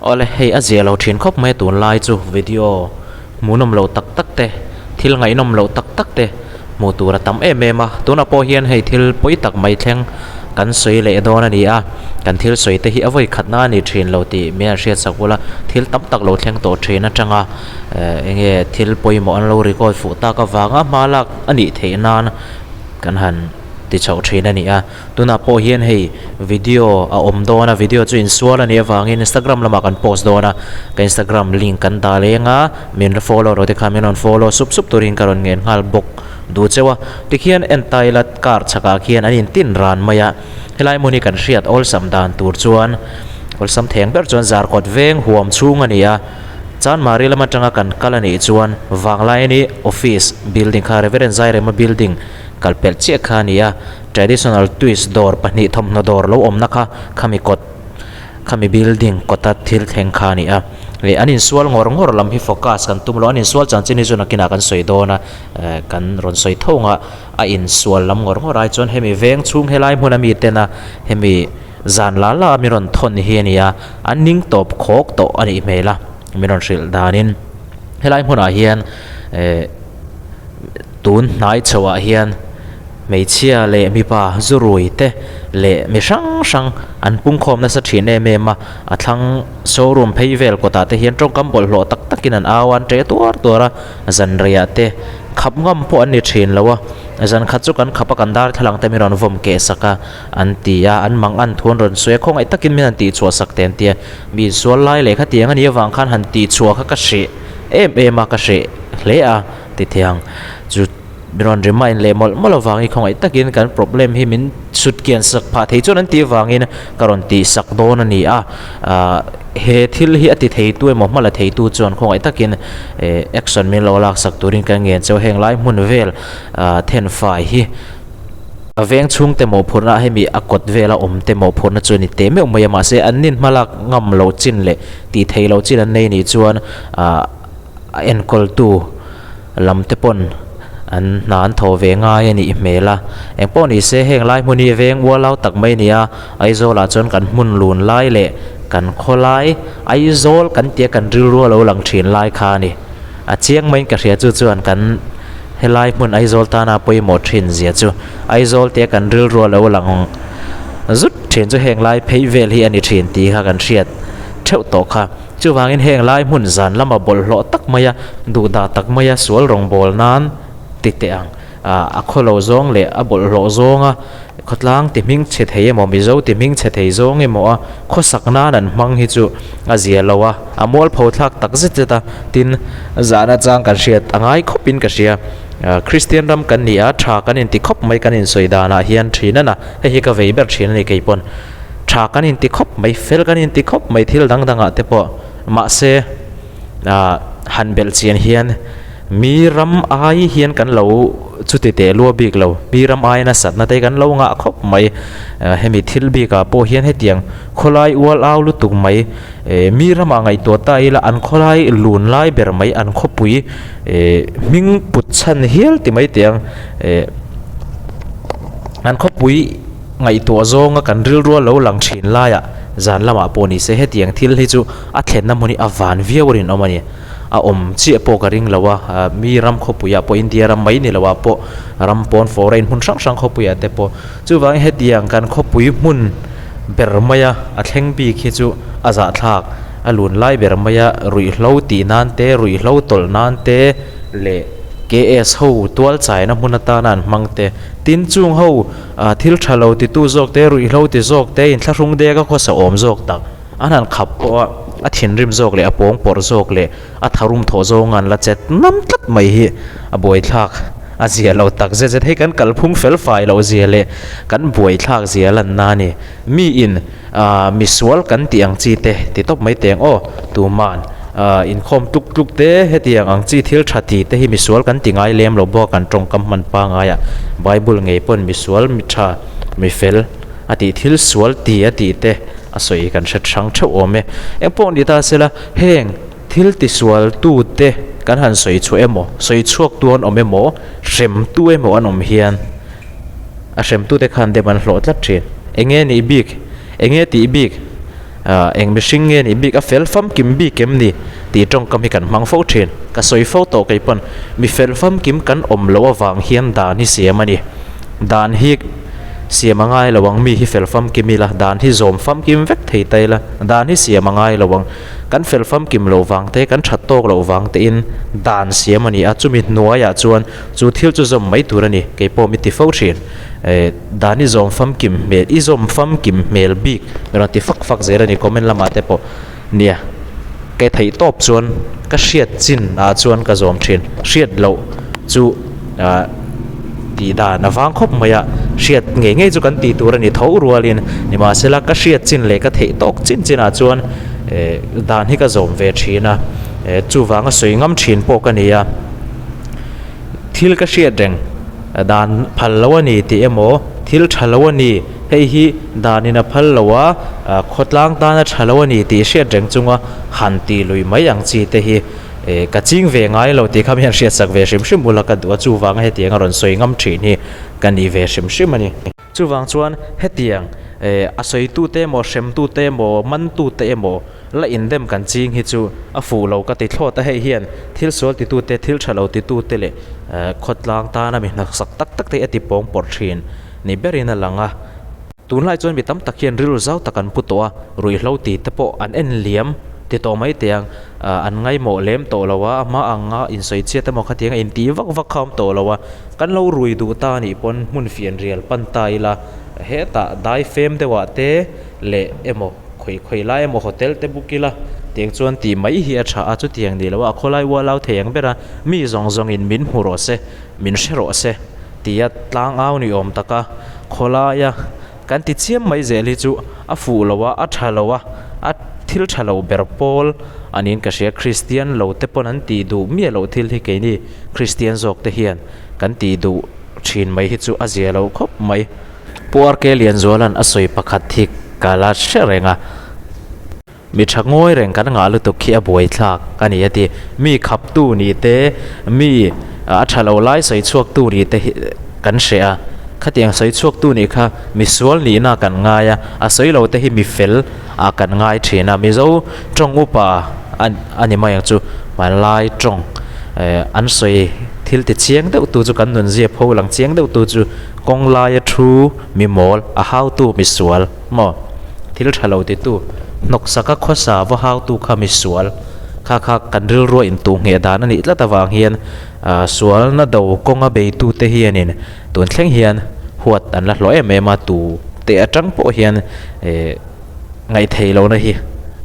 Awle, hei a zia lo thin khawp mai a tunlai chu video hmuhnawm loh tak tak te, thil ngaihnawm loh tak tak te hmuh tur a tam em em a. Tunah pawh hian hei thil pawi tak mai thleng kan sawi leh dawn a ni a, kan thil sawi te hi a vawi khatna a ni thin lo tih min han hriat sak ula, thil tam tak lo thleng tawh thin atanga eng nge thil pawimawh an lo record fuh tak avanga hma lak a nih theih nan kan han ti chhoh thin a ni a. Tunah pawh hian hei video a awm dawn a, video chu insual a nih avangin Instagram lamah kan post dawn a, ka Instagram link kan dah leng a, min la follow lo te khan min rawn follow sup sup turin ka rawn ngen nghal bawk duh cheu a. Tikhian en ta ila car chhakah khian an intin ran mai a, helai hmun hi kan hriat awlsam dan tur chuan awlsam theng ber chuan Zarkawt veng huam chhung a ni a, Chanmari lam atanga kan kal a nih chuan Vanglaini office building kha Reverend Zairema building kal pelh chiah kha a ni a. Traditional twist dawr pahnih thawmhnaw dawr lo awmna kha khami kawt khami building kawta thil thleng kha a ni a ih an insual ngawr ngawr lam hi focus kan tum lo an insual chanchin hi chu nakinah kan sawi dawn a eh kan rawn sawi tho ang a a insual lam ngawr ngawr ai chuan hemi veng chhung helai hmuna mi tena hemi zan la la a mi rawn thawn hi a ni a an ning tawp khawk tawh a nih hmel a mi rawn hrilh danin helai hmunah hian eh tun hnai chhoah hian. Hmeichhia leh mipa zurui te leh mi hrang hrang an pungkhawm nasa thin em em a, a thlang showroom phei vel kawtah te hian tawngkam bawlhhlawh tak takin an au a, an ṭe tuar tuar a, zan reiah te khap ngam pawh an ni thin lo a, zan khat chu kan khap a kan darthlalang te min rawn vawm keh sak a an ti a, an mang an thu an rawn sawi a, khawngaih takin min han tihchhuah sak te an ti a, mi insual lai leh khatiang a nih avang khan han tihchhuah kha ka hreh em em a, ka hreh hle a ti thiang chu. Mi rawn remind leh mawlh mawlh avangin khawngaih takin kan problem hi min sut kian sak phah thei chuan an tih avangin ka rawn tih sak dawn a ni a. Ahh he thil hi a ti thei tu emaw hma la thei tu chuan khawngaih takin eh action min lo lak sak turin ka ngen cheu heng lai hmun vel ahh then fai hi a veng chhung te mawhphurhna hemi a kawt vela awm te mawhphurhna chu a ni teh meuh mai a mahse an nin hma lak ngam loh chin leh tih theih loh chin an nei nih chuan ahh a enkawltu lam te pawn an hna an thawh ve ngai a nih hmel a, engpawh ni se heng lai hmun hi veng ualau tak mai a ni a, Aizawl ah chuan kan hmun lun lai leh kan khaw lai Aizawl kan tia kan rilru a lo lang thin lai kha a ni. A chiang maiin ka hria chu chuan kan helai hmun Aizawl tana pawimawh thin zia chu Aizawl tia kan rilru a lo lang zut thin chu heng lai phei vel hi a ni thin tih kha kan hriat theuh tawh kha. Chuvangin heng lai hmun zan lama bawlhhlawh tak maia duhdah tak maia sual rawngbâwl nan ti teh ang. A khawlo zawng leh a bawlhhlawh zawnga khawtlang ti hming chhe thei emaw, Mizo ti hming chhe thei zawng emaw a khawsak nan an hmang hi chu a zia lo a, a mualpho thlak tak zet zet a, tin zahna chang kan hriat a ngai khawpin ka hria. Kristian ram kan ni a, tha kan inti khawp mai kan insawi danah hian thin a na, hei hi ka vei ber thin a ni keipawn. Tha kan inti khawp mai, fel kan inti khawp mai thil dang dangah te pawh. Mahse, ah han belh chian hian mi ram ai hian kan lo chuti teh lua bik lo. Mi ram ai nasatna te kan lo ngah khawp mai. Hemi thil bikah pawh hian hetiang khawlai ual au lutuk mai, eh mi ramah ngaihtuah ta ila an khawlai lun lai ber mai, an khawpui eh hming put chhan hial ti mai teh ang. Eh an khawpui. Ngaihtuah zawnga kan rilru a lo lang thin laiah zan lamah pawh ni se hetiang thil hi chu a thlenna hmun hi a van viau a rinawm a ni. A awm chiah pawh ka ring lo a, mi ram khawpuiah pawh India ram mai ni loah pawh ram pawn foreign hmun hrang hrang khawpuiah te pawh chuvangin hetiang kan khawpui hmun ber maia a thleng bik hi chu a zahthlak a lun lai ber maia ruihhlo tih nan te ruihhlo tawlh nan te leh KS ho tual chaina hmun atana an hmang te tin chung ho Ah thil tha lo titu zawk te, ruihhlo ti zawk te, inthlahrung dek a khawsa awm zawk tak an han khap pawh a, a thinrim zawk leh a pawng pawrh zawk leh a tharum thawh zawng an la chet nam tlat mai hi a buaithlak a zia lo tak zet zet. Hei kan kalphung fel fai loh zia leh kan buaithlak zia lanna a ni. Mi in ah misual kan tih ang chi te ti tawp mai teng aw tuman ah inkhawm tluk tluk te hetiang ang chi thil tha ti te hi misual kan ti ngai lem lo bawk an tawngkam hman pangai ah bible ngei pawn misual mi tha mi fel a tih thil sual ti a tih te a sawi kan hre hrang theuh awm e engpawh ni ta sela heng thil ti sual tu te kan han sawi chhuah emaw sawi chhuak tu an awm emaw hrem tu emaw an awm hian. A hremtute khan dem an hlawh tlat thin. Enge nih bik? Enge tih bik? Eng mihring nge nih bik a fel famkim bik em ni tih tawngkam hi kan hmang fo thin. Ka sawi fo tawh kei pawn mi fel famkim kan awm loh avang hian dan hi siam a ni. Dan hi siam a ngai lo ang mi hi fel famkim ila dan hi zawm famkim vek thei ta ila dan hi siam a ngai lo ang. Kan fel famkim loh vang te kan that tawk loh vang tein dan siam a ni a chumi hnuaiah chuan chu thil chu zawm mai tur a ni kei pawh mi ti fo thin. Dan i zawm famkim hmel i zawm famkim hmel bik rawn ti fak fak zel a ni comment lamah te pawh nia ka theih tawp chuan ka hriat chin ah chuan ka zawm thin hriat loh chu ah tih dan a vang khawp mai a hriat ngei ngei chu kan tih tur a ni tho rualin nimahsela ka hriat chin leh ka theih tawk chin chin ah chuan eh dan hi ka zawm ve thin a eh chuvanga sawi ngam thin pawh ka ni a. Thil ka hriat reng, dan phal lo a ni tih emaw, thil tha lo a ni, hei hi danin a phal lo a, khawtlang tana tha lo a ni tih hriat reng chunga han tih lui mai ang chi te hi ka ching ve ngai lo tih kha mi hian hriatsak ve hrim hrim bula ka duh a, chuvanga hetiang a rawn sawi ngam thin hi ka ni ve hrim hrim a ni. Chuvang chuan hetiang a sawitute emaw, hremtute emaw, mantute emaw la indem kan ching hi chu a fuh lo ka ti thlawt a, hei hian thil sual titute, thil tha lo titute leh khawtlang tana mi hnawksak tak tak te hi a ti pawng pawrh thin ni berin a lang a. Tunlai chuan mi tam tak hian rilru zau tak an pu tawh a, ruihhlo ti te pawh an en liam ti tawh mai teh ang, an ngaimawh lem tawh lo a, a hma anga insawi chhiat emaw khatiang a intih vak vak kha a awm tawh lo a. Kan lo rui duh ta anih pawn hmun fian rial pan ta ila, hetah dai fem deuhah te leh emaw khawi khawi lai emaw hotel te book ila tiang chuan tih mai hi a tha a, chutiang ni lo a khawlai ualau thei ang ber a, mi zawng zawngin min hmu rawh se, min hre rawh se tia tlangau ni awm taka khawlaia Kan ti chiam mai zel hi chu a fuh lo a, a tha lo a, a thil tha lo ber pawl a niin ka hria. Kristian lo te pawn an tih duh miah loh thil hi keini Kristian zawk te hian kan tih duh thin mai hi chu a zia lo khawp mai. Pu RK Lianzuala'n a sawi pakhat hi ka la hre reng a. Mi tha ngawi reng kan ngah lutuk khi a buaithlak a ni a ti. Mi khaptu nih te, mi a tha lo lai sawi chhuaktu nih te hi kan hre a. Khatiang sawi chhuaktu nih kha mi sual nihna kan ngai a, a sawi lo te hi mi fel ah kan ngai thin a. Mizo tawng upa a ni mai ang chu, hmanlai tawng an sawi thil ti chiang deuh tu chu kan nunzia pho lang chiang deuh tu chu kawng laia thu mi mawl, a hautu mi sual. Maw? Thil tha lo titu, hnawksaka khawsa va hautu kha mi sual, kha kha kan rilrua intuh ngheh dan a nih tlat avang hian sualna do kawnga beitute hianin tun thleng hian huat an la hlawh em em a, tu teh atang pawh hian ngaihtheih lohna hi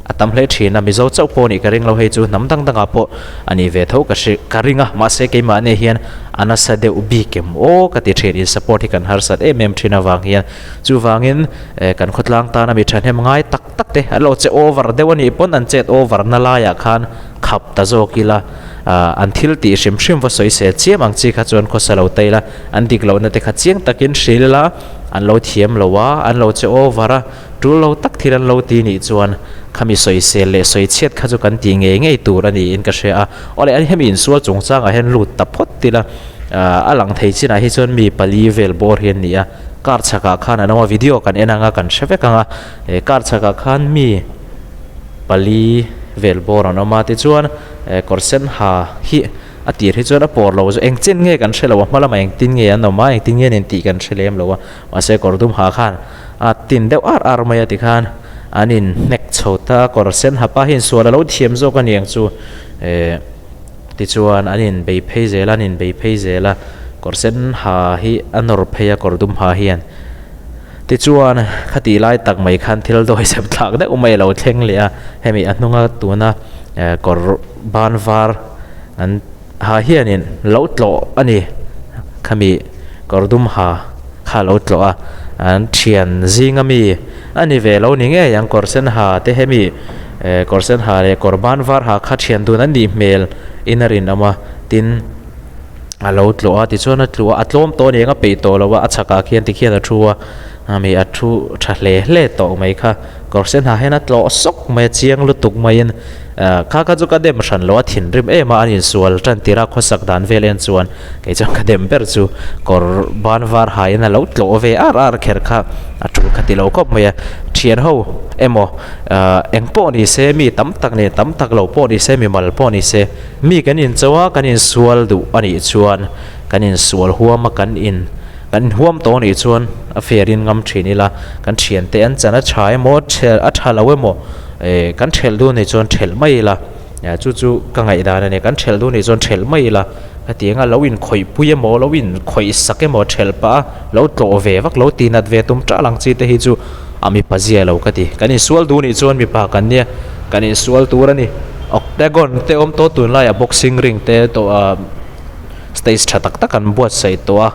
a tam hle thin a, Mizo chauh pawh nih ka ring lo, hei chu hnam dang dangah pawh a nih ve tho ka hri ka ring a, mahse keimahni hian a nasa deuh bik em aw ka ti thin, in support hi kan harsat em em thin avang hian. Chuvangin kan khawtlang tana mi thahnem ngai tak tak te an lo che over deuh a nih pawn an chet over na laiah khan khap ta zawk ila, an thil tih hrim hrim va sawi sel chiam ang chi kha chuan khawsa lo ta ila, an dik lohna te kha chiang takin hril ila, an lo thiam lo a, an lo che over a, tul lo tak thil an lo ti nih chuan khami sawi sel leh sawi chhiat kha chu kan tih ngei ngei tur a niin ka hria a. Awle hemi insual chungchangah hian lut ta phawt ila, a lang thei chinah hi chuan mi pali vel bawr hi an ni a. Car chhakah khan an awm a, video kan en anga kan hre vek ang a, eh car chhakah khan mi pali vel bawr an awm a, tichuan eh kawr sen ha hi a tir hi chuan a pawr lo chu eng chen nge kan hre lo a, hma lamah engtin nge an awm a, engtin nge an intih kan hre lem lo a, mahse kawr dum ha khan a tin deuh ar ar mai a tikhan an in hnek chho ta, kawr sen ha pa hian sual a lo thiam zawk a niang chu eh. Tichuan an inbei phei zel a, an inbei phei zel a, kawr sen ha hi a nawr phei a kawr dum ha hian. Tichuan khatih lai tak mai khan thil dawihzep thlak deuh mai a lo thleng leh a, hemi a hnunga tuna kawr ban var an ha hianin lo tlawh a ni. Khami kawr dum ha kha a lo tlawh a, an thian zinga mi a ni ve lo ni ngei ang kawr sen ha te hemi kawr sen ha leh kawr ban var ha kha thian dun an nih hmel in a rinawm a, tin a lo tlawh a tichuan a tlu a, a tlawm tawh a ni ang a peih tawh lo a, a chhakah khian tikhian a thu a, Ami a thu tha hle hle tawh mai kha kawr sen ha hian a tlawh sawk mai a chiang lutuk maiin ah kha kha chu ka dem hran lo a thinrim em a an insual tan tir a khawsak dan vel en chuan kei chuan ka dem ber chu kawr ban var ha in a lo tlawh ve ar ar kher kha a tul kha ti lo khawp mai a thian ho emaw ah eng pawh ni se mi tam tak nen tam tak lo pawh ni se mi mal pawh ni se mi kan incho a kan insual duh a nih chuan kan insual huam a kan in. Kan inhuam tawh anih chuan a fair in ngam thin ila, kan thiante an chan a tha emaw a tha lo emaw eh kan thelh duh anih chuan thelh mai ila, chu chu ka ngaihdan a ni, kan thelh duh anih chuan thelh mai ila, hetiang a lo inkhawih pui emaw lo inkhawih sak emaw thelh pah a lo tlawh ve vak lo tinat ve tum ṭah lang chi te hi chu a mipa zia lo ka ti, kan insual duh anih chuan mipa kan nia kan insual tur a ni, octagon te awm tawh tunlaiah boxing ring te tawh ah. Stage tha tak tak an buatsaih tawh a.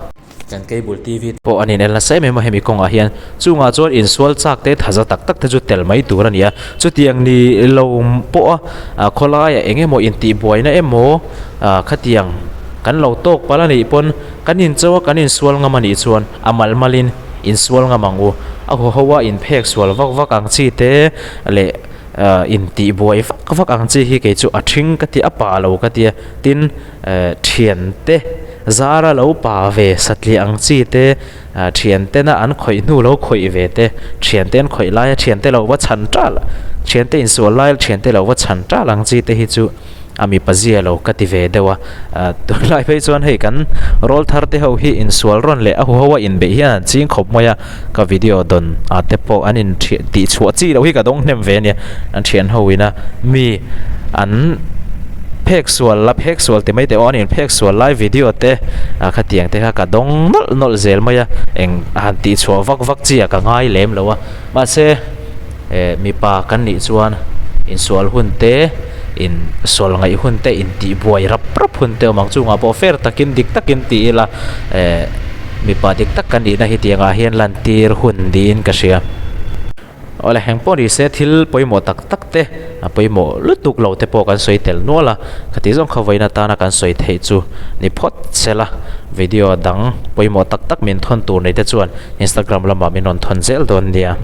Kan cable TV te pawh an inel nasa em em a hemi kawngah hian chungah chuan insual chak te thaza tak tak te chu tel mai tur a ni a. Chutiang ni lo pawh a khawlaiah eng emaw intihbuaina emaw ah khatiang kan lo tawk palh a nih pawn kan incho a kan insual ngam a nih chuan a mal malin insual ngam ang u. A huho a inphek sual vak vak ang chi te leh ah intihbuai vak vak ang chi hi kei chu a ṭhing ka ti a pah lo ka ti a tin. Eh thiante zara lo pa ve satliah ang chi te ah thiantena an khawih hnu lo khawih ve te thiante an khawih laia thiante lo va chhan tal thiante insual laia thiante lo va chhan tal ang chi te hi chu a mipa zia lo ka ti ve deuh a ah tunlai phei chuan hei kan rawl thar te ho hi insual rawn leh a huho a inbeih hian an ching khawp mai a ka video dawn ah te pawh an in tih chhuah chi loh hi ka dawng hnem ve a nia an thian ho ina mi an phek sual la phek sual ti mai teh aw an in phek sual lai video te ah khatiang te kha ka dawng nawlh nawlh zel mai a eng han tih chhuah vak vak chi ah ka ngai lem lo a mahse eh mipa kan nih chuan insual hun te in sual ngaih hun te in tih buai rap rap hun te awm ang chungah pawh fair takin dik takin ti ila eh mipa dik tak kan nihna hi tiangah hian lantir hun niin ka hria. Awle heng pawh ni se thil pawimawh tak tak te a pawimawh lutuk lo te pawh kan sawi tel nual a, khati zawng kha vawiin atana kan sawi theih chu ni phawt se la, video dang pawimawh tak tak min thawn tur nei te chuan Instagram lamah min rawn thawn zel dawn nia.